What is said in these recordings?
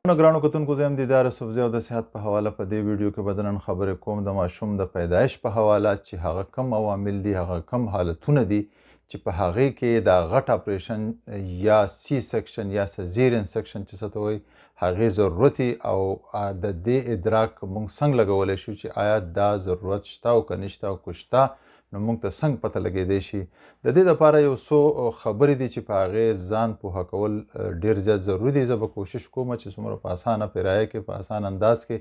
نو ګرانو کتونکو، زه یم دیدار یوسفزی او د صحت په حواله په دې ویډیو کې به نن خبرې کوم د ماشوم د پیدایش په حواله، چې هغه کم عوامل دي، هغه کم حالتونه دي چې په هغې کې دا غټ اپریشن یا سی سیکشن یا سزیرین سیکشن چې څه ته وایي هغې ضرورت، او د دې ادراک موږ څنګه لګولی شو چې آیا دا ضرورت شته او که نشته، او که شته نو موږ ته څنګه پته لګېدی شي. د دې دپاره یو څو خبرې دي چې په هغې ځان پوهه کول ډېر زیات ضروري دي. زه به کوشش کوم چې څومره په اسانه پیرایه کې، په اسان انداز کې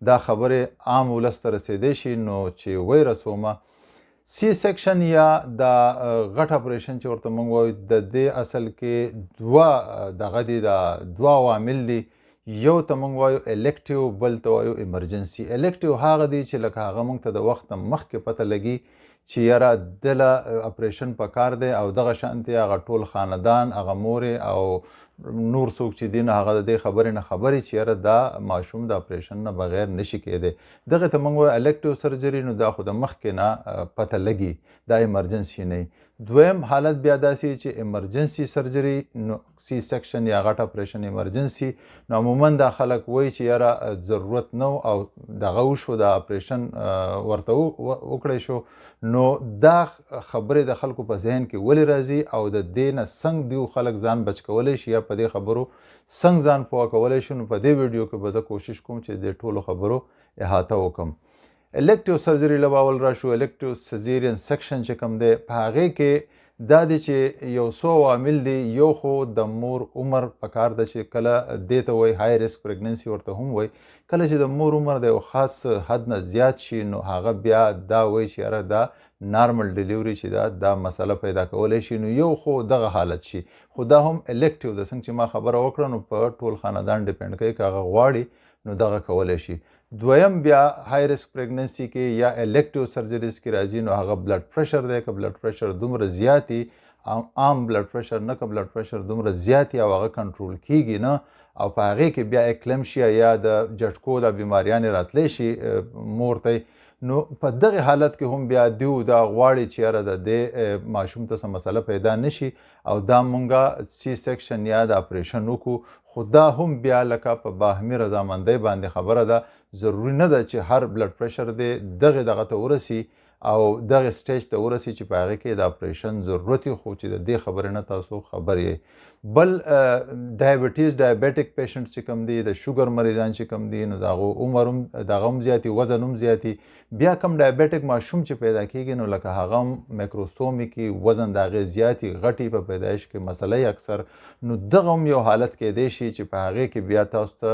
دا خبرې عام ولس ته رسېدی شي، نو چې ویې رسومه. سی سیکشن یا دا غټ اپریشن چې ورته موږ وایو، د دې اصل کې دوه دغه دي، دا دوه عوامل دي. یو ته موږ وایو الیکټیو، بل ته وایو ایمرجنسي. الیکټیو هغه دی چې لکه هغه موږ ته د وخت مخکې پته لګي چې یاره دله اپریشن پکار دی، او دغه شانتې هغه ټول خاندان، هغه مورې او نور څوک چې دي، نو هغه د دې خبرې نه خبرې چې یاره دا ماشوم د اپریشن نه بغیر نشي کېدی. دغه ته موږ وایو الیکټیو سرجري. نو دا خو د مخکې نه پته لګي، دا ایمرجنسي نه. دویم حالت بیا داسې چې ایمرجنسي سرجري، نو سی سیکشن یا غټ اپریشن ایمرجنسي، نو عموما دا خلک وایي چې یاره ضرورت نه او دغه وشو، دا اپریشن ورته وکړی شو. نو دا خبرې د خلکو په ذهن کې ولې راځي او د دې نه څنګه دیو خلک ځان بچ کولی شي یا په دې خبرو څنګه ځان پوه کولی شي، نو په دې ویډیو کې به زه کوشش کوم چې د ټولو خبرو احاطه وکړم. الیکټیو سرجري له اول راشو. الیکټیو سزیرین سیکشن چې کوم دی، په هغې کې دا دی چې یو څو عوامل دي. یو خو د مور عمر پکار ده چې کله دې ته وایي های ریسک پریګننسي ورته هم وایي، کله چې د مور عمر د یو خاص حد نه زیات شي، نو هغه بیا دا وایي چې یاره دا نارمل ډیلیوري چې دا مسله پیدا کولی شي. نو یو خو دغه حالت شي، خو دا هم الیکټیو ده. څنګه چې ما خبره وکړه، نو په ټول خاندان ډیپند کوي، که هغه غواړي نو دغه کولی شي. دویم بیا های ریسک پریګننسي کې یا الیکټیو سرجریز کې راځي، نو هغه بلډ پریشر دی. که بلډ پریشر دومره زیاتي، عام بلډ پریشر نه، که بلډ پریشر دومره زیاتي او هغه کنټرول کیږي نه، او په هغې کې بیا اکلمشیا یا د جټکو دا بیماریانې راتلی شي مور ته، نو په دغه حالت کې هم بیا دیو دا غواړي چې یاره د دې ماشوم ته څه مسله پیدا نشي او دا مونږه سی سیکشن یا د اپریشن وکړو. خو دا هم بیا لکه په باهمي رضامندۍ باندې خبره ده، ضروري نه ده چې هر بلډ پریشر دې دغه دغه ته ورسي او دغه سټیج ته ورسي چې په هغې کې د اپریشن ضرورت وي، خو چې د دې خبرې نه تاسو خبر یئ. بل ډایبټیز، ډایبټیک پیشنټ چې کوم دي، د شوګر مریضان چې کوم دي، نو د هغو عمر هم دغه هم زیاتي، وزن هم زیاتي. بیا کوم ډایبټیک ماشوم چې پیدا کیږي، نو لکه هغه هم میکروسومي کې وزن د هغې زیاتي، غټي په پیدایش کې مسله یې اکثر، نو دغه هم یو حالت کیدی شي چې په هغې کې بیا تاسو ته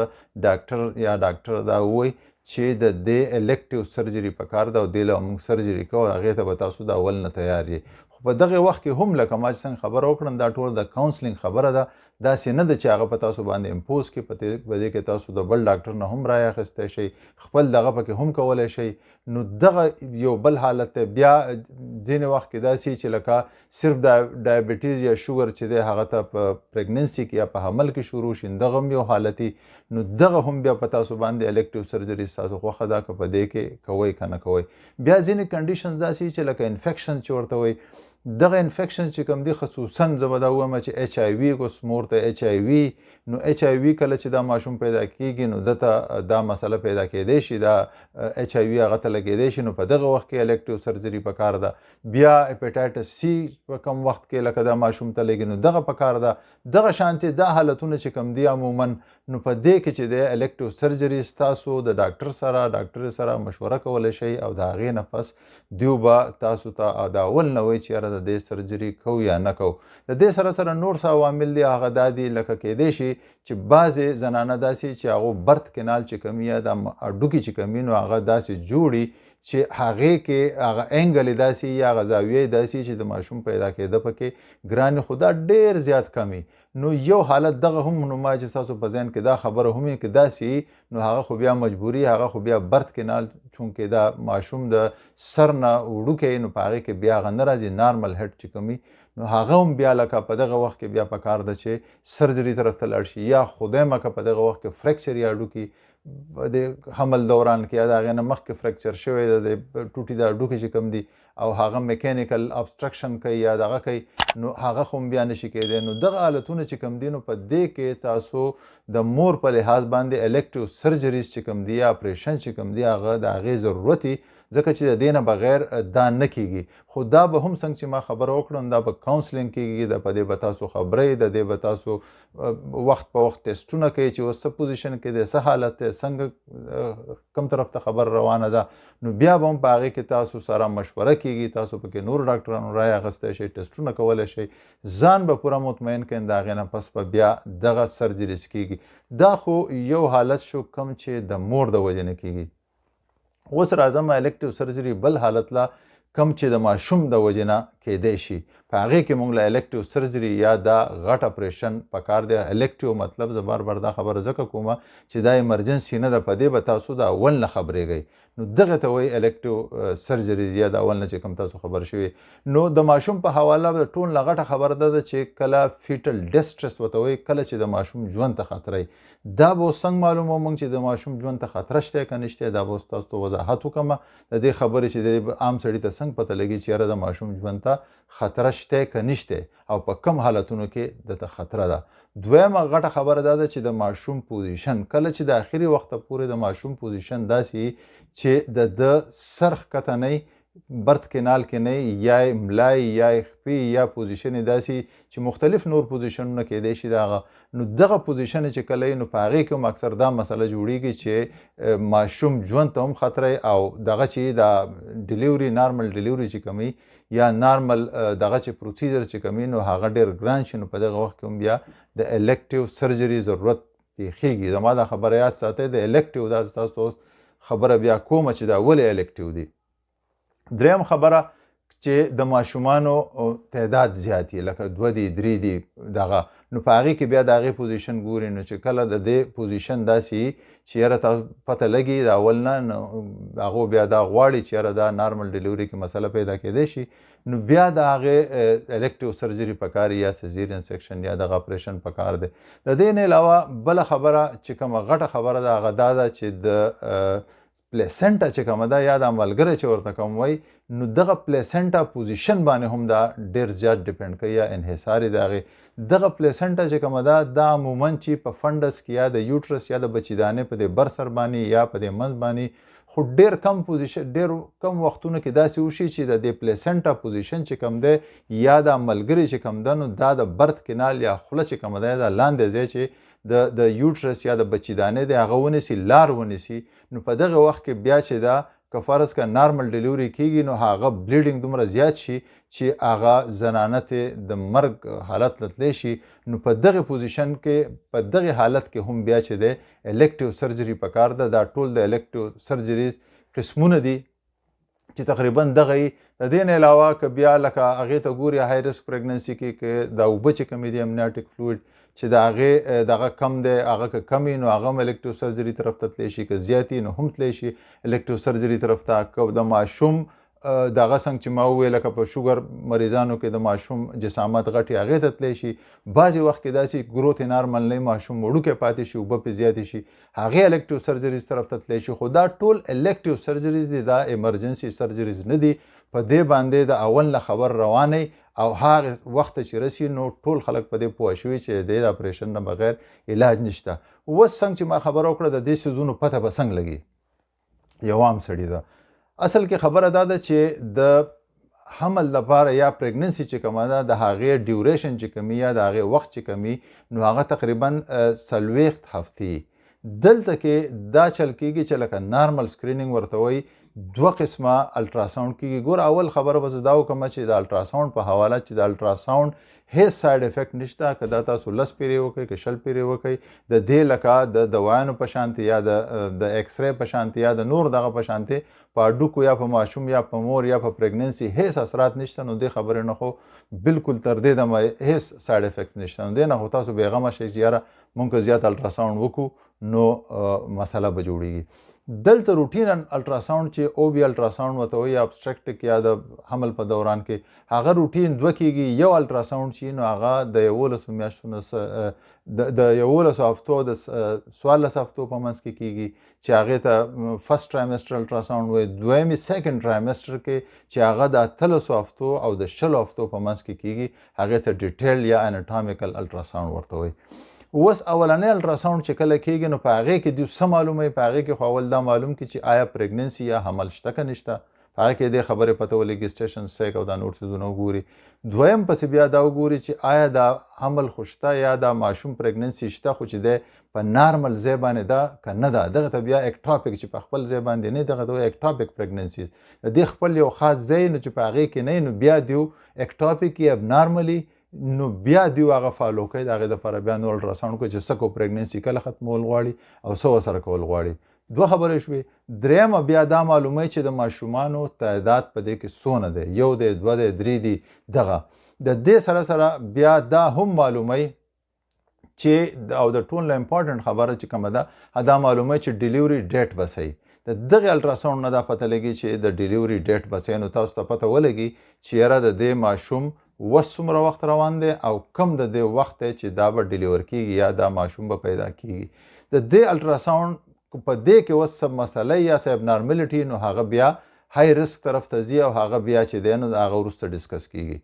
ډاکټر یا ډاکټر دا ووایي چې د دې الیکټیو سرجري پکار ده او دې له موږ سرجري کوو، هغې ته به تاسو د اول نه تیار یئ. خو په دغه وخت کې هم لکه ما چې څنګه خبره وکړم، دا ټول د کاونسلینګ خبره ده، داسې نه ده چې هغه په تاسو باندې امپوز کړي. په دې کې تاسو د بل ډاکټر نه هم رایه اخیستی شئ، خپل دغه پکې هم کولی شئ. نو دغه یو بل حالت دی. بیا ځینې وخت کې داسې چې لکه صرف د ډایبټیز یا شوګر چې دی هغه ته په پریګننسي کې یا په حمل کې شروع شي، دغه هم یو حالت دی. نو دغه هم بیا په تاسو باندې الیکټیو سرجري ستاسو خوښه ده که په دې کې کوئ که نه کوئ. بیا ځینې کنډیشن داسې چې لکه انفیکشن چې ورته وایي، دغه انفیکشن چې کوم دی، خصوصا زه به دا ووایم چې اچ آی وي، اوس مور ته اچ آی وي، نو اچ آی وي کله چې دا ماشوم پیدا کیږي، نو ده ته دا مسله پیدا کیدی شي، دا اچ آی وي هغه ته لګیدی شي، نو په دغه وخت کې الیکټیو سرجري پکار ده. بیا هپیټایټس سی په کم وخت کې لکه دا ماشوم ته لګي، نو دغه پکار ده. دغه شانتې دا حالتونه چې کوم دی عموما، نو په دې کې چې دی الیکټیو سرجري ستاسو د ډاکټر سره، ډاکټر سره مشوره کولی شئ، او د هغې نه پس دیو به تاسو ته دا اول نه وایي چې یاره د دې سرجري کوو یا نه کوو. د دې سره سره نور څه عوامل دي، هغه دا دي لکه کیدی شي چې بعضې زنانه داسې چې هغو برت کنال چې کمی یا د هډوکي چې کمی، نو هغه داسې جوړي چې هغې کې هغه انګل یې داسې یا هغه زاویه یې داسې چې د ماشوم پیدا کېده پکې ګرانې، خو دا ډېر زیات کمی. نو یو حالت دغه هم، نو ما چې ستاسو په ذهن کې دا خبره هم یې که داسې، نو هغه خو بیا مجبوري، هغه خو بیا برت کنال، چونکې دا ماشوم د سر نه وړوکی، نو په هغې کې بیا هغه نه راځي نارمل هډ چې کمی، نو هغه هم بیا لکه په دغه وخت کې بیا پکار ده چې سرجري طرف ته لاړ شي، یا خدای مه که په دغه وخت کې فریکچر یا هډوکي د حمل دوران کې یا د هغې نه مخکې فریکچر شوی دی، د ټوټي د هډوکي چې کوم دي، او هغه میکانیکل ابسترکشن کوي یا دغه کوي، نو هغه خو بیا نشي کېدی. نو دغه حالتونه چې کوم دي نو په دې کې تاسو د مور په لحاظ باندې elective surgeries چې کوم دي یا اپریشن چې کوم دي هغه د هغې ضرورت، ځکه چې د دې نه بغیر دا نه کېږي. خو دا به هم څنګه چې ما خبره وکړه دا به counselling کېږي، د په دې به تاسو خبرئ، د دې به تاسو وخت په وخت ټیسټونه کوئ چې اوس څه position کې دی، څه حالت دی، څنګه کوم طرف ته خبر روانه ده. نو بیا به هم په هغې کې تاسو سره مشوره کېږي، تاسو پکې نور ډاکټرانو رایه اخیستی شئ، ټیسټونه کولی شئ، ځان به پوره مطمئن کړئ. د هغې نه پس به بیا دغه surgeries کېږي. دا خو یو حالت شو کوم چې د مور د وجې نه کېږي. اوس راځم elective surgery بل حالت لا کوم چې د ماشوم د وجې نه کېدی شي. په هغې کې موږ له elective surgery یا دا غټ اپریشن پکار دی. elective مطلب زه بار بار دا خبره ځکه کوم چې دا emergency نه ده، په دې به تاسو د اول نه خبرېږئ. نو دغه ته وایي elective surgery یا د اول نه چې کوم تاسو خبر شوي. نو د ماشوم په حواله د ټول نه غټه خبره ده چې کله fetal distress ورته وایي، کله چې د ماشوم ژوند ته خطر وي. دا به اوس څنګه معلوموو موږ چې د ماشوم ژوند ته خطر شته که نشته؟ دا به اوس تاسو ته وضاحت وکړم د دې خبرې چې د عام سړي ته څنګه پته لګي چې یاره د ماشوم ژوند ته خطر شته که نشته او په کم حالتونو کې دته خطر ده. دویمه غټه خبره دا ده چې د ماشوم position، کله چې د اخري وخته پورې د ماشوم position داسې چې د ده سر ښکته نه، birth canal کې نه، یا یې ملا یا یې خپې یا position یې داسې چې مختلف نور position ونه کېدای شي د هغه. نو دغه position چې کله یې نو په هغې کې هم اکثر دا مسله جوړیږي چې ماشوم ژوند ته هم خطر او دغه چې د delivery normal delivery چې کومي یا normal دغه چې procedure چې کومي نو هغه ډېر ګران شي. نو په دغه وخت کې هم بیا د elective surgery ضرورت پېښېږي. زما دا خبره یاد ساتئ، د elective دا تاسو اوس خبره بیا کومه چې دا ولې elective دي. دریم خبره چې د ماشومانو تعداد زیات وي، لکه دوه دي درې دي دغه، نو په هغې کې بیا د هغې position ګوري. نو چې کله د دې position داسې چې یاره تاسو پته لګي د اول نه، نو هغو بیا دا غواړي چې یاره دا normal delivery کې مسله پیدا کېدی شي، نو بیا د هغې elective surgery پکار یا cesarean section یا دغه اپریشن پکار دی. د دې نه علاوه بله خبره چې کومه غټه خبره ده هغه دا ده چې د placenta چې کومه ده یا دا ملګری چې ورته کوم وایي، نو دغه placenta position باندې هم دا ډېر زیات depend کوي یا انحصار یې د هغې. دغه placenta چې کومه ده دا عموما چې په fundus کې یا د uterus یا د بچیدانې په دې بر سر باندې یا په دې منځ باندې، خو ډېر کم position ډېر کم وختونو کې داسې وشي چې د دې placenta position چې کوم دی یا دا ملګری چې کوم ده نو دا د birth canal یا خوله چې کومه ده دا لاندې ځای چې د uterus یا د بچیدانې دی هغه ونیسي، لار ونیسي. نو په دغه وخت کې بیا چې دا که فرض که normal delivery کیږي نو هغه bleeding دومره زیات شي چې هغه زنانه ته د مرګ حالت ته تللی شي. نو په دغه position کې په دغه حالت کې هم بیا چې دی elective surgery پکار ده. دا ټول د elective surgeries قسمونه دي چې تقریبا دغه یې. د دې نه علاوه که بیا لکه هغې ته ګوري high risk pregnancy کې که دا اوبه چې کمې دي amniotic fluid چې د هغې دغه کم دی، هغه که کم وي نو هغه هم elective surgery طرف ته تللی شي، که زیات وي نو هم تللی شي elective surgery طرف ته. که د ماشوم دغه څنګه چې ما وویل لکه په شوګر مریضانو کې د ماشوم جسامت غټي هغې ته تللی شي. بعضې وخت کې داسې growth یې normal نه وي، ماشوم وړوکی پاتې شي، اوبه پرې زیاتې شي، هغې elective surgeries طرف ته تللی شي. خو دا ټول elective surgeries دي، دا emergency surgeries نه دي. په دې باندې د اول نه خبر روانې او هغه وخت چې رسي نو ټول خلک په دې پوه شوي چې د دې اپریشن نه بغیر علاج نشته. اوس څنګه چې ما خبره وکړه د دې څیزونو پته به څنګه لګي یو عام سړي ده. اصل کې خبره دا ده چې د حمل لپاره یا pregnancy چې کومه ده د هغې duration چې کومي یا د هغې وخت چې کومي نو هغه تقریبا 40 هفتې. دلته کې دا چل کېږي چې لکه normal screening ورته وایي، دوه قسمه ultrasound کېږي. ګوره اول خبره به زه دا وکړم چې د ultrasound په حواله چې د ultrasound هیڅ side effect نشته، که دا تاسو 10 پیرې وکړئ که 20 پیرې وکړئ، د دې لکه د دوایانو په شانتې یا د x-ray په شانتې یا د نور دغه په شانتې په هډوکو یا په ماشوم یا په مور یا په pregnancy هیڅ اثرات نشته. نو دې خبرې نه خو بالکل تر دې دمه هیڅ side effect نشته. نو دې نه خو تاسو بېغمه شئ چې یاره مونږ که زیات ultrasound وکړو نو مسله به جوړیږي. دلته routine ultrasound چې OB ultrasound ورته وایي یا obstetric یا د حمل په دوران کې هغه روټین دوه کېږي. یو ultrasound چې نو هغه د 11 میاشتو نه د 11 هفتو د 14 هفتو په منځ کې کیږي چې هغې ته first trimester ultrasound وایي. دویمې second trimester کې چې هغه د 18 هفتو او د 20 هفتو په منځ کې کیږي، هغې ته detail یا anatomical ultrasound ورته وایي. اوس اولنی الټراساوند چې کله کیږي نو په هغې کې دوی څه معلوموي؟ په هغې کې خو اول دا معلوم کړي چې آیا pregnancy یا حمل شته که نشته، په هغې کې دې خبرې پته ولګي، gestation sac او دا نور څیزونه وګوري. دویم پسې بیا دا وګوري چې آیا دا حمل خو شته یا دا ماشوم pregnancy شته خو چې دی په نارمل ځای باندې ده که نه ده. دغه ته بیا ectopic چې په خپل ځای باندې نه، دغه ته وایي ectopic pregnancy. د دې خپل یو خاص ځای نو چې په هغې کې نه، نو بیا دیو ectopic یا abnormally، نو بیا دیو هغه follow کوي. د هغې دپاره بیا نور الټراساوند کوي چې څه کو pregnancy کله ختمول غواړي او څه ورسره کول غواړي. دوه خبرې شوې. درېیمه بیا دا معلوموي چې د ماشومانو تعداد په دې کې څونه دی، یو دی، دوه دی، درې دي. دغه د دې سره سره بیا دا هم معلوموي چې او د ټول نه important خبره چې کومه ده دا معلوموي چې delivery date به څه وي. د دغې الټراساوند نه دا پته لګي چې د delivery date به څه، نو تاسو ته پته ولګي چې یاره د دې ماشوم اوس څومره وخت روان دی او کم د دې وخت دی چې دا به deliver کیږي یا دا ماشوم به پیدا کیږي. د دې الټراساوند په دې کې اوس څه مسله یا څه abnormality، نو هغه بیا high risk طرف ته ځي او هغه بیا چې دی نو هغه وروسته discuss کیږي.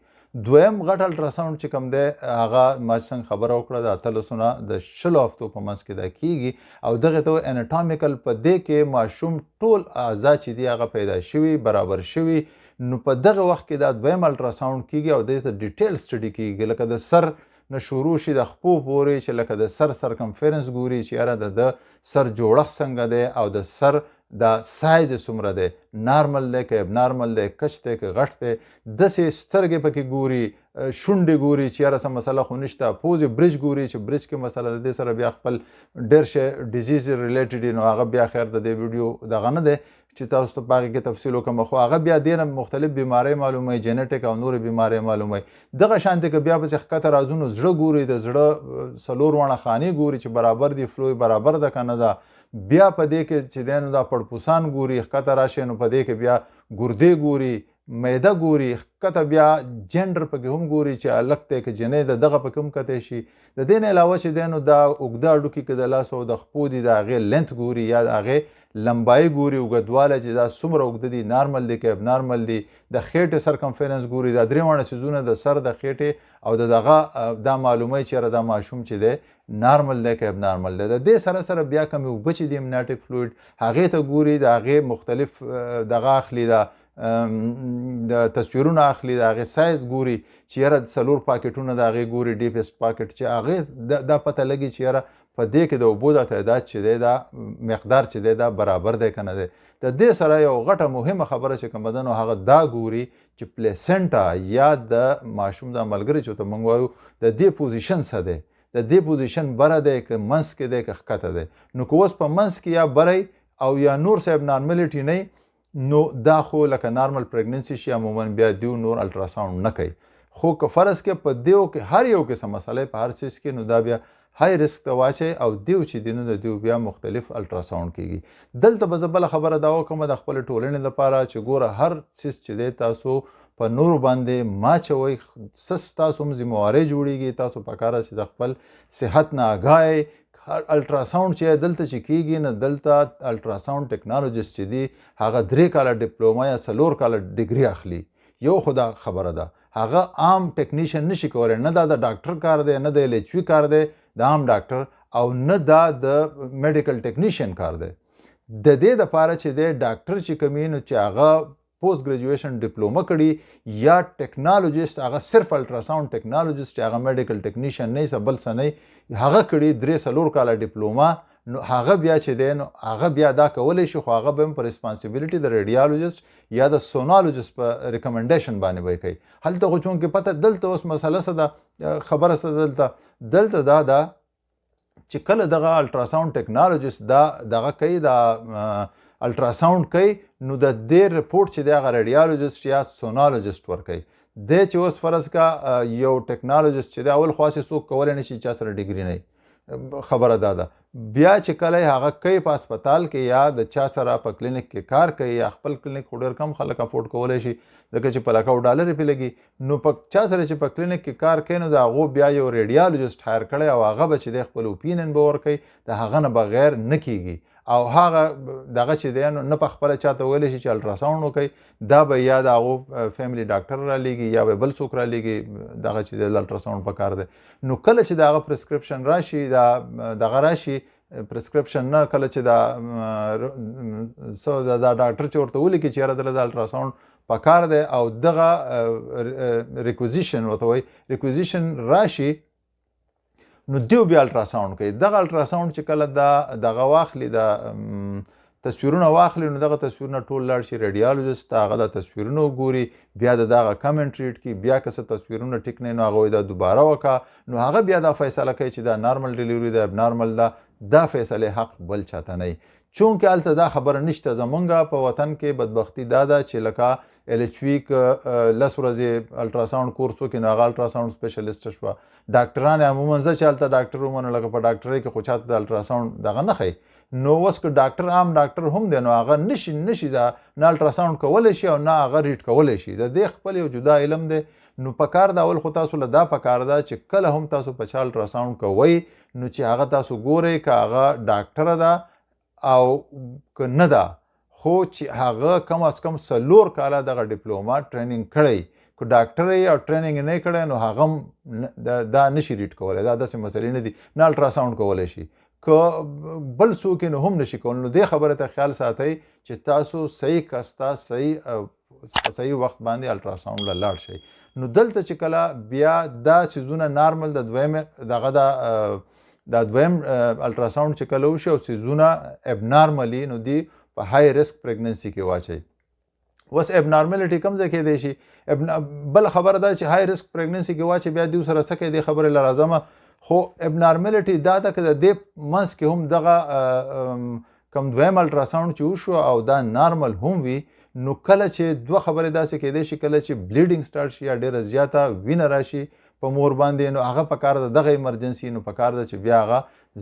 دویم غټ الټراساوند چې کوم دی هغه ما څنګه خبره وکړه د 18 نه د 20 هفتو په منځ کې دا کیږي او دغه ته anatomical. په دې کې ماشوم ټول اعضا چې دي هغه پیدا شوي برابر شوي، نو په دغه وخت کې دا دویم الټراساوند کیږي او دې ته detail study کیږي، لکه د سر نه شروع شي د خپو پورې چې لکه د سر circumference ګوري چې یاره د ده سر جوړښت څنګه دی او د سر دا سایز څومره دی، نارمل دی که abnormal دی، کچ دی که غټ دی، داسې سترګې پکې ګوري، شونډې ګوري چې یاره څه مسله خو نشته، پوزې bridge ګوري چې bridge کې مسله ده. دې سره بیا خپل ډېر شی disease related، نو هغه بیا خیر د دې ویډیو دغه نه دی چې تاسو ته په هغې کې تفصیل وکړم، خو هغه بیا دې نه مختلف بیمارۍ معلوموي، genetic او نورې بیمارۍ معلوموي. دغه شانتې که بیا پسې ښکته راځو نو زړه ګوري، د زړه څلور واړه خانې ګوري چې برابر دي، flow یې برابر ده که نه ده. بیا په دې کې چې دی نو دا پړپوسان ګوري، ښکته راشي نو په دې کې بیا ګردې ګوري، معده ګوري، ښکته بیا جنډر پکې هم ګوري چې هلک دی که جنۍ ده، دغه پکې هم کتی شي. د دې نه علاوه چې دی نو دا اوږده هډوکي که د لاس او د خپو دي د هغې length ګوري یا د هغې لمبایي ګوري، اوږدوالی چې دا څومره اوږده دي، نارمل دي که abnormal دي، د خېټې circumference ګوري. دا درې واړه څیزونه د سر، د خېټې او د دغه دا معلوموي چې یاره دا ماشوم چې دی نارمل دی که abnormal دی. د دې سره سره بیا کومې اوبه چې دي amniotic fluid هغې ته ګوري، د هغې مختلف دغه اخلي، د تصویرونه اخلي، د هغې سایز ګوري چې یاره څلور پاکټونه د هغې ګوري، deepest pocket چې هغې دا پته لګي چې یاره په دې کې د اوبو دا تعداد چې دی، دا مقدار چې دی دا برابر دی که نه دی. د دې سره یو غټه مهمه خبره چې کومه ده نو هغه دا ګوري چې placenta یا د ماشوم دا ملګری چې ورته موږ وایو د دې position څه دی، د دې position بره دی که منځ کې دی که ښکته دی. نو که اوس په منځ کې یا بری او یا نور څه abnormality نه، نو دا خو لکه normal pregnancy شي، عموما بیا دیو نور الټراساوند نه کوي. خو که فرض کې په دیو کې هر یو کې څه مسله په هر څیز کې، نو دا بیا high risk ته واچوي او دیو چې دی نو د دیو بیا مختلف الټراساوند کیږي. دلته به زه بله خبره دا وکړم د خپلې ټولنې لپاره چې ګوره هر څیز چې دی تاسو په نورو باندې ماچوئ، څه ستاسو هم ذمهوارۍ جوړیږي، تاسو په کاره چې د خپل صحت نه آګاه یئ. الټراساوند چې دلته چې کیږي نو دلته ultrasound technologist چې دی هغه 3 کاله ډیپلوما یا 4 کاله degree اخلي. یو خو دا خبره ده، هغه عام technician نشي کولی، نه دا د ډاکټر کار دی، نه د LHV کار دی د عام ډاکټر، او نه دا د medical technician کار دی. د دې دپاره چې دی ډاکټر چې کوم وي نو چې هغه post graduation ډیپلومه کړي یا technologist، هغه صرف ultrasound technologist چې هغه medical technician نه څه بل څه نه هغه کړي 3-4 کاله ډیپلومه، نو هغه بیا چې دی نو هغه بیا دا کولی شي، خو هغه به هم په responsibility د radiologist یا د sonologist په recommendation باندې به یې کوي. هلته خو چونکې پته دلته اوس مسله څه ده، خبره څه ده، دلته دا ده چې کله دغه ultrasound technologist دا دغه کوي، دا الټراساوند کوي، نو د دې رپورټ چې دی هغه radiologist یا sonologist ورکوي. دی چې اوس فرض کا یو technologist چې دی اول خو هسې څوک کولی نه شي چا سره degree نه وي، خبره دا ده. بیا چې کله هغه کوي په هسپتال کې یا د چا سره په کلینیک کې کار کوي، یا خپل کلینیک خو ډېر کم خلک افورډ کولی شي ځکه چې په لکاو ډالرې پرې لګي، نو په چا سره چې په کلینیک کې کار کوي نو د هغو بیا یو radiologist hire کړی او هغه به چې دی خپل opinion به ورکوي، د هغه نه بغیر نه کیږي. او هغه دغه چې دی نو نه په خپله چاته ویلی شي چې الټراساونډ وکړي، دا به یا د هغو family doctor رالیږي یا به بل څوک رالیږي، دغه چې دی الټراساونډ په کار دی. نو کله چې د هغه prescription راشي، دا دغه راشي prescription نه، کله چې دا څه دا ډاکټر چې ورته ولیکي چې یاره دله د الټراساونډ په کار دی او دغه requisition ورته وایي، requisition راشي نو دیو بیا الټراساونډ کوي. دغه الټراساونډ چې کله دا دغه واخلي، دا تصویرونه واخلي، نو دغه تصویرونه ټول لاړ شي radiologist ته، هغه دا تصویرونه وګوري، بیا د دغه comment read کړي، بیا که څه تصویرونه ټیک نه نو هغه وایي دا دوباره وکړه، نو هغه بیا دا فیصله کوي چې دا normal delivery ده abnormal ده. دا فیصلې حق بل چاته نه وي، چونکې هلته دا خبره نشته. زمونږ په وطن کې بدبختي دا ده چې لکه LHV که 10 ورځې الټراساونډ کورس وکړي نو هغه الټراساونډ specialist شوه. ډاکټران عموماً زه چې هلته ډاکټر وم نو لکه په ډاکټرۍ کې خو چاته د الټراساونډ دغه نه ښیي، نو اوس که ډاکټر عام ډاکټر هم دی نو هغه نشي دا نه الټراساونډ کولی شي او نه هغه read کولی شي. د دې خپل یو جدا علم دی. نو پکار ده اول خو تاسو له دا پکار ده چې کله هم تاسو په چا الټراساونډ کوئ نو چې هغه تاسو ګورئ که هغه ډاکټره ده او که نه ده، خو چې هغه کم از کم 4 کاله دغه ډیپلوما training کړی. که ډاکټر یې او training یې نه کړی نو هغه هم دا نشي read کولی، دا داسې مسلې نه دي، نه الټراساونډ کولی شي، که بل څوک یې نو هم نشي کولی. نو دې خبرې ته خیال ساتئ چې تاسو صحیح کس ته په صحیح وخت باندې الټراساونډ له لاړ شئ. نو دلته چې کله بیا دا څیزونه normal د دویم دغه دا دویم الټراساونډ چې کله وشي او څیزونه abnormally، نو دی په high risk pregnancy کې واچوي. اوس abnormality کوم ځای کېدای شي؟ بل خبره دا چې high risk pregnancy کې واچوي بیا دوی سره څه کوي، دې خبرې له راځمه. خو abnormality دا ده که د دې منځ کې هم دغه کوم دویم الټراساونډ چې وشو او دا normal هم وي، نو کله چې دوه خبرې داسې کېدای شي، کله چې bleeding start شي یا ډېره زیاته وینه راشي په مور باندې، نو هغه پکار ده دغه emergency، نو پکار ده چې بیا هغه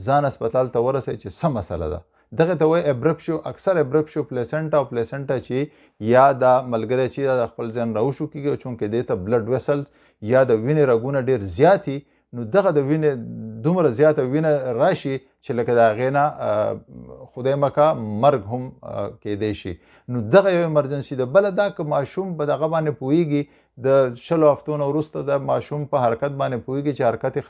ځان هسپتال ته ورسوي چې څه مسله ده. دغه ته وایي abruptio، اکثر abruptio placenta او placenta چې یا دا ملګری چې دا د خپل ځان راوشو کېږي، او چونکې دې ته blood vessels یا د وینې رګونه ډېر زیات دي، نو دغه د وینې دومره زیاته وینه راشي چې لکه د هغې نه خدای مکه مرګ هم کېدی شي. نو دغه یو emergency ده. بله دا که ماشوم په دغه باندې پوهېږي، د 20 هفتو نه وروسته د ماشوم په حرکت باندې پوهېږي چې حرکت یې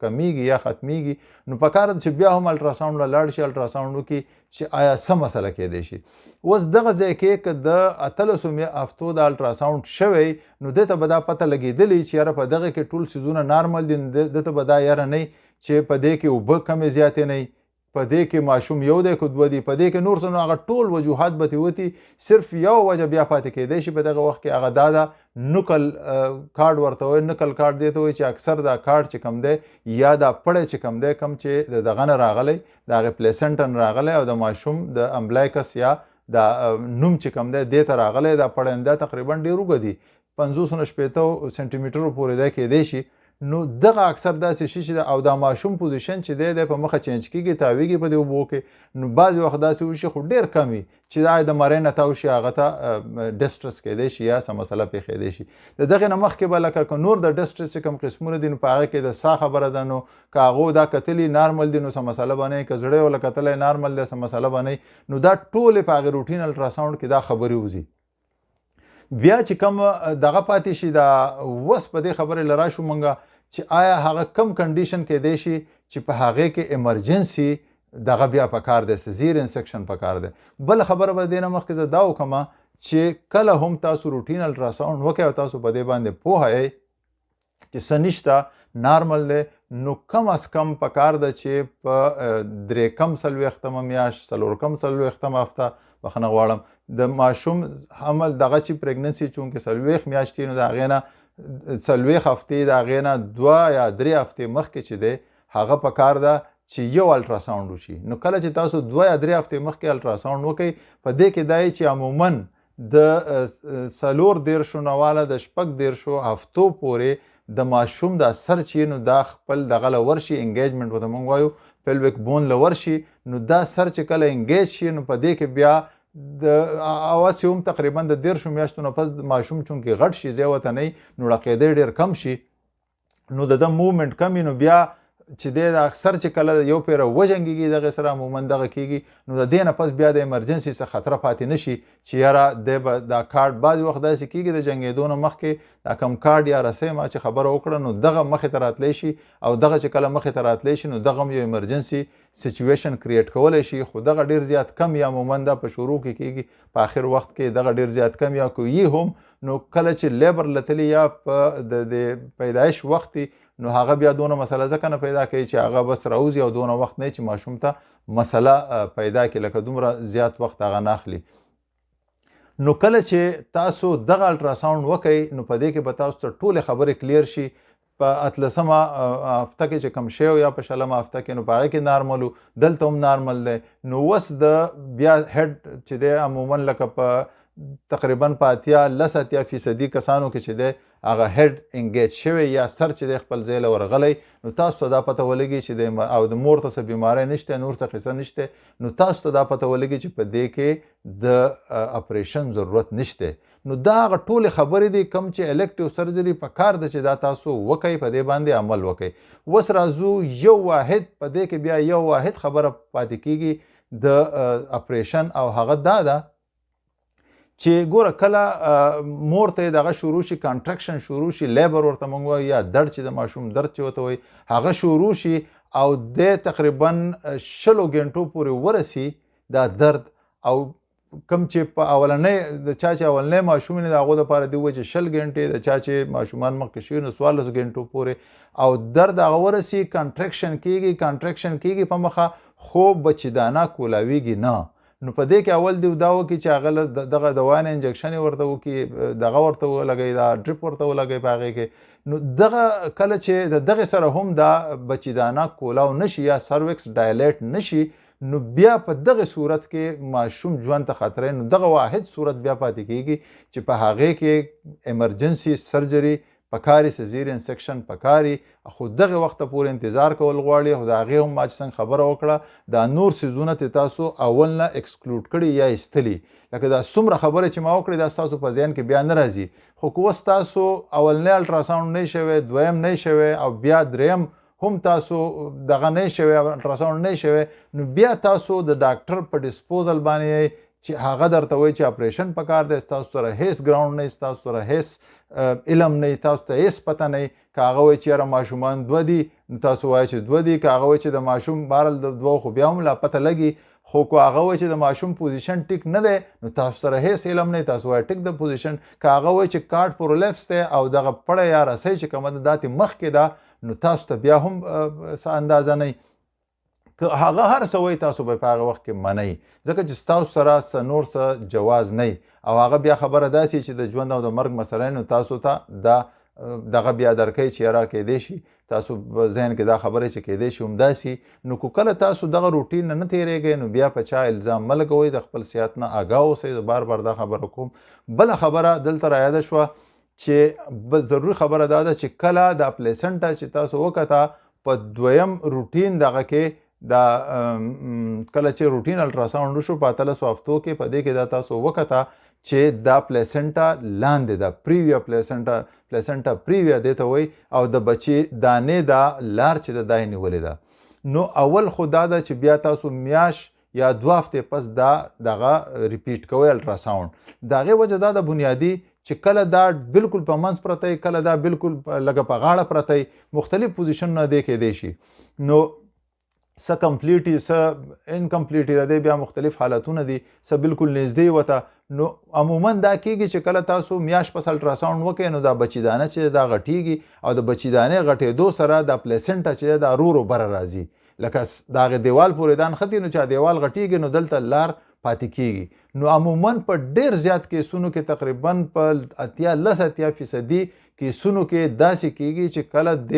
کمیږي یا ختمیږي، نو پکار ده چې بیا هم الټراساونډ له لاړ شي، الټراساونډ وکړي چې آیا څه مسله کېدی شي. اوس دغه ځای کې که د 18 هفتو د الټراساونډ شوی، نو دې ته به دا پته لګېدلې چې یاره په دغه کې ټول څیزونه normal دي، نو دې ته به دا یاره نه چې په دې کې اوبه کمې زیاتې نه، په دې کې ماشوم یو دی که دوه دي، په دې کې نور څه، نو هغه ټول وجوهات به ترې وتي. صرف یو وجه بیا پاتې کېدی شي په دغه وخت کې، هغه دا ده nuchal cord ورته وایي. nuchal cord دې ته وایي چې اکثر دا cord چې کوم دی یا دا پړی چې کوم دی، کوم چې د دغه نه راغلی، د هغې placenta نه راغلی او د ماشوم د umbilicus یا دا نوم چې کوم دی دې ته راغلی، دا پړی دا تقریبا ډېر اوږد دی، 50 نه 60 سنټیمیټرو پورې دی کېدی شي. نو دغه اکثر داسې شي چې او دا ماشوم position چې دی، دی په مخه change کېږي، تاویږي په دې اوبو کې. نو بعضې وخت داسې وشي خو ډېر کم وي چې دا د مرۍ نه تاو شي، هغه ته distress کېدی شي یا څه مسله پېښېدی شي. د دغې نه مخکې به لکه که نور د distress چې کوم قسمونه دي، نو په هغه کې د ساه خبره ده، نو که هغو دا کتلي normal دي نو څه مسله به نه وي، که زړه یې ورله کتلی normal دی څه مسله به نه وي. نو دا ټولې په هغې routine ultrasound کې دا خبرې وځي. بیا چې کوم دغه پاتې شي، دا اوس په دې خبرې له راشو مونږ چې آیا هغه کم condition کېدی شي چې په هغې کې emergency دغه بیا پکار دی، cesarean section پکار دی. بله خبره به دې نه مخکې زه دا وکړم چې کله هم تاسو routine ultrasound وکړئ او تاسو په دې باندې پوهه یئ چې څه نشته، normal دی، نو کم از کم پکار ده چې په درې کم څلوېښتمه میاشت، څلور کم څلوېښتمه هفته، بخښنه غواړم، د ماشوم حمل دغه چې pregnancy چونکې 40 میاشتې، نو د هغې نه 40 هفتې، د هغې نه 2 یا 3 هفتې مخکې چې دی هغه پکار ده چې یو الټراساوند وشي. نو کله چې تاسو 2 یا 3 هفتې مخکې الټراساوند وکئ، په دې کې دا چې عموماً د 34 نه واله د 36 هفتو پورې د ماشوم دا سر چې نو دا خپل دغه له ورشي، انګیجمنټ ورته موږ وایو، پیلویک بون له ورشي. نو دا سر چې کله انګیج شي نو په دې کې بیا د اواز هم تقریبا د 30 میاشتو نه پس ماشوم چونکې غټ شي، ځای ورته نه، نو ړقېدی ډېر کم شي، نو د ده موومنټ کم وي. نو بیا چې دی دا اکثر چې کله یو پیره وجنګېږي دغې سره عموما دغه کېږي. نو د دې نه پس بیا د ایمرجنسي څخه خطر پاتې نه شي چې یاره دی به دا کارډ، بعضې وخت داسې کېږي د جنګېدو نه مخکې دا کم کارډ یا رسۍ ما چې خبره وکړه نو دغه مخې ته راتلی شي، او دغه چې کله مخې ته راتلی شي نو دغه هم یو ایمرجنسي سچویشن کریټ کولی شي. خو دغه ډېر زیات کم یا عموما دا په شروع کې کېږي، په آخر وخت کې دغه ډېر زیات کم یا که یي هم. نو کله چې لیبر لتلی یا په د پیدایش وخت، نو هغه بیا دونه مسله ځکه نه پیدا کوي چې هغه بس راوځي او دونه وخت نه چې ماشوم ته مسله پیدا کړي، لکه دومره زیات وخت هغه نه اخلي. نو کله چې تاسو دغه الټراساوند وکئ نو په دې کې به تاسو ته ټولې خبرې کلیر شي. په 18مه هفته کې چې کم شی یا په 20مه هفته کې، نو په هغې کې نارمل و، دلته هم نارمل دی. نو اوس د بیا هډ چې دی عموما لکه په تقریبا په 80 لس 80 فیصدي کسانو کې چې دی هغه هډ انګیج شوی یا سر چې دی خپل ځای له ورغلی، نو تاسو ته دا پته ولګي چې دی او د مور ته څه بیماری نشته، نور څه قصه نشته، نو تاسو ته دا پته ولګي چې په دې کې د اپریشن ضرورت نشته. نو دا هغه ټولې خبرې دي کوم چې الیکټیو سرجري په کار ده چې دا تاسو وکئ، په دې باندې عمل وکئ. اوس راځو یو واحد په دې کې بیا یو واحد خبره پاتې کیږي د اپریشن، او هغه دا ده چې ګوره کله مور ته دغه شروع شي، کانټرکشن شروع شي، لیبر ورته مونږ وایو یا درد چې د ماشوم درد چې ورته وایي هغه شروع شي، او د تقریبا 20 ګنټو پورې ورسي دا درد، او کم چې په اولنۍ د چا چې اولنۍ ماشوم نه د هغو دپاره دی وایي چې 20 ګنټې، د چا چې ماشومان مخکې شوي نو 14 ګنټو پورې، او درد هغه ورسي، کانټرکشن کیږي، کانټرکشن کیږي په مخه، خو بچیدانه کولاویږي نه. نو په دې کې اول دی دا وکړي چې هغه دغه دوا نه انجکشن یې ورته وکړي، دغه ورته ولګوي، دا ډریپ ورته ولګوي په هغې کې. نو دغه کله چې د دغې سره هم دا بچیدانه کولاو نشي یا سرویکس ډایلیټ نشي، نو بیا په دغه صورت کې ماشوم ژوند ته خطر، نو دغه واحد صورت بیا پاتې کیږي چې په هغې کې ایمرجنسي سرجري پکاري، سیزیرین سیکشن پکاري. خو دغه وخت پورې انتظار کول غواړي. خو د هغې هم ما چې څنګه خبره وکړه دا نور څیزونه ته تاسو اول نه ایکسکلوډ کړي یا ایستلي، لکه دا څومره خبرې چې ما وکړې دا ستاسو په ذهن کې بیا نه راځي. خو که اوس تاسو اولنی الټراساوند نه شوی، دویم نه شوی، او بیا دریم هم تاسو دغه نه شوی، الټراساوند نه شوی، نو بیا تاسو د ډاکټر په ډیسپوزل باندې چې هغه درته وایي چې اپریشن پکار دی، ستاسو سره هیڅ ګراوند نه، ستاسو سره هیڅ علم نه، تاسو ته هیڅ پته نه. که هغه وایي چې یاره ماشومان دوه دي نو تاسو وایي چې دوه دي، که هغه وایي چې د ماشوم بهرحال د دوو خو بیا هم لا پته لګي، خو که هغه وایي چې د ماشوم پوزیشن ټیک نه دی نو تاسو سره هیڅ علم نه، تاسو وایي ټیک د پوزیشن. که هغه وایي چې کارډ پرولپس دی او دغه پړه یا رسۍ چې کومه ده دا ترې مخکې ده، نو تاسو ته بیا هم څه اندازه نه. که هغه هر څه وایي تاسو به په هغه وخت کې منئ، ځکه چې ستاسو سره څه نور څه جواز نه، او هغه بیا خبره داسې چې د ژوند او د مرګ مسله، نو تاسو ته دا دغه بیا درکوي چې یاره کېدی شي تاسو په ذهن کې دا خبره چې کېدی شي همداسې. نو که کله تاسو دغه روټین نه نه تېرېږئ نو بیا په چا الزام مه لګوئ، د خپل صحت نه آګاه اوسئ. زه بار بار دا خبره کوم. بله خبره دلته رایاده شوه چې بل ضروري خبره دا ده چې کله دا پلیسنټا چې تاسو وکته په دویم روټین دغه کې، دا کله چې روټین الټراساوند وشو په 18 هفتو کې، په دې کې دا تاسو وکته چې دا پلیسنټا لاندې ده، پریویا پلیسنټا، پلیسنټا پریویا دې ته وایي، او د بچي دانې دا لار چې ده دا یې نیولې ده. نو اول خو دا ده چې بیا تاسو میاش یا 2 هفتې پس دا دغه ریپیټ کوئ الټراساوند. د هغې وجه دا ده بنیادي چې کله دا بالکل په منځ پرته وي، کله دا بالکل لکه په غاړه پرته وي، مختلف پوزیشنونه دې کېدی شي، نو څه کمپلیټ، څه انکمپلیټ، د دې بیا مختلف حالتونه دي، څه بالکل نږدې وته. نو عموما دا کیږي چې کله تاسو میاش پس الټراساوند وکړئ نو دا بچیدانه چې دا غټیږي، او د بچیدانې غټېدو سره دا پلیسنټا چې دا رو رو بره راځي، لکه د هغې دیوال پورې دا نښتي، نو چې دیوال غټیږي نو دلته لار پاتې کیږي. نو عموما په ډیر زیات کیسونو کې، تقریبا په 80 لس 80 فیصدي کیسونو کې داسې کیږي چې کله د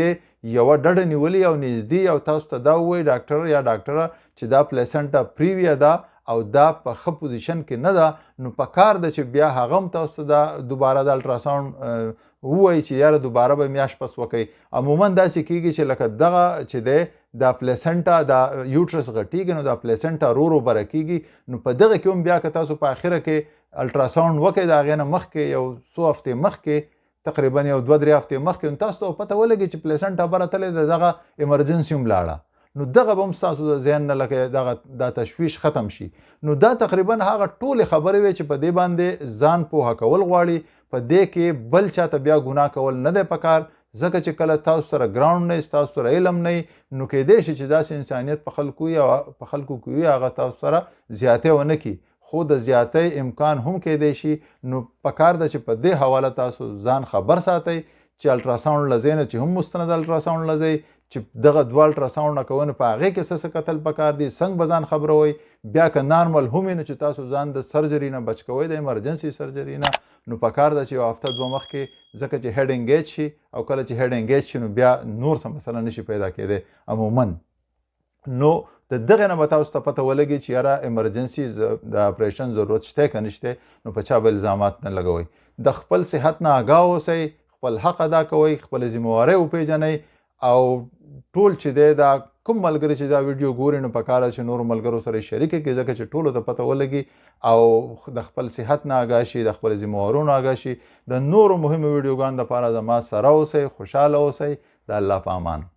یوه ډډه نیولې او نږدې او تاسو ته دا ووایي ډاکټر یا ډاکټره چې دا پلیسنټا پریویا ده او دا په ښه پوزیشن کې نه ده، نو پکار ده چې بیا هغه هم تاسو ته دا دوباره د الټراساوند ووایي چې یاره دوباره به میاشت پس وکئ. عموما داسې کیږي چې لکه دغه چې دی دا پلیسنټا دا یوټرس غټیږي، نو دا پلیسنټا رو رو بره کیږي. نو په دغه کې هم بیا که تاسو په اخره کې الټراساوند وکئ د هغې نه مخکې یو څو هفتې مخکې، تقریبا یو 2-3 هفتې مخکې، نو تاسو ته پته ولګي چې پلیسنټا بره تللې ده، دغه ایمرجنسي هم لاړه، نو دغه به هم ستاسو د ذهن نه لکه دغه دا تشویش ختم شي. نو دا تقریبا هغه ټولې خبرې وې چې په دې باندې ځان پوهه کول غواړي. په دې کې بل چاته بیا ګناه کول نه دی پکار، ځکه چې کله تاسو سره ګراوند نه وي، ستاسو سره علم نه وي، نو کیدای شي چې داسې انسانیت په خلکو وي او په خلکو کې وي هغه تاسو سره زیاتی ونه کړي، خو د زیاتی امکان هم کیدای شي. نو پکار ده چې په دې حواله تاسو ځان خبر ساتئ چې الټراساوند لځئ نه چې هم مستند الټراساوند لځئ، چې دغه دوه الټراساوند نه کوئ نو په هغې کې څه څه کتل پکار دي، څنګه به ځان خبروئ. بیا که نارمل هم وي نو چې تاسو ځان د سرجري نه بچ کوئ، د ایمرجنسي سرجري نه، نو پکار ده چې یو هفته دوه مخکې، ځکه چې هډ انګیج شي او کله چې هډ انګیج شي نو بیا نور څه مسله نشي پیدا کېدی عموما. نو د دغې نه به تاسو ته پته ولګي چې یاره ایمرجنسي د اپریشن ضرورت شته که نشته، نو په چا به الزامات نه لګوئ. د خپل صحت نه آګاه اوسئ، خپل حق ادا کوئ، خپلې ذمهوارۍ وپېژنئ، او ټول چې دی دا کوم ملګری چې دا ویډیو ګوري نو پکار ده چې نورو ملګرو سره یې شریکه کړي، ځکه چې ټولو ته پته ولګي او د خپل صحت نه آګاه شي، د خپل ذمهوارو نه آګاه شي. د نورو مهمو ویډیوګانو دپاره زما سره اوسئ، خوشحاله اوسئ، د الله په امان.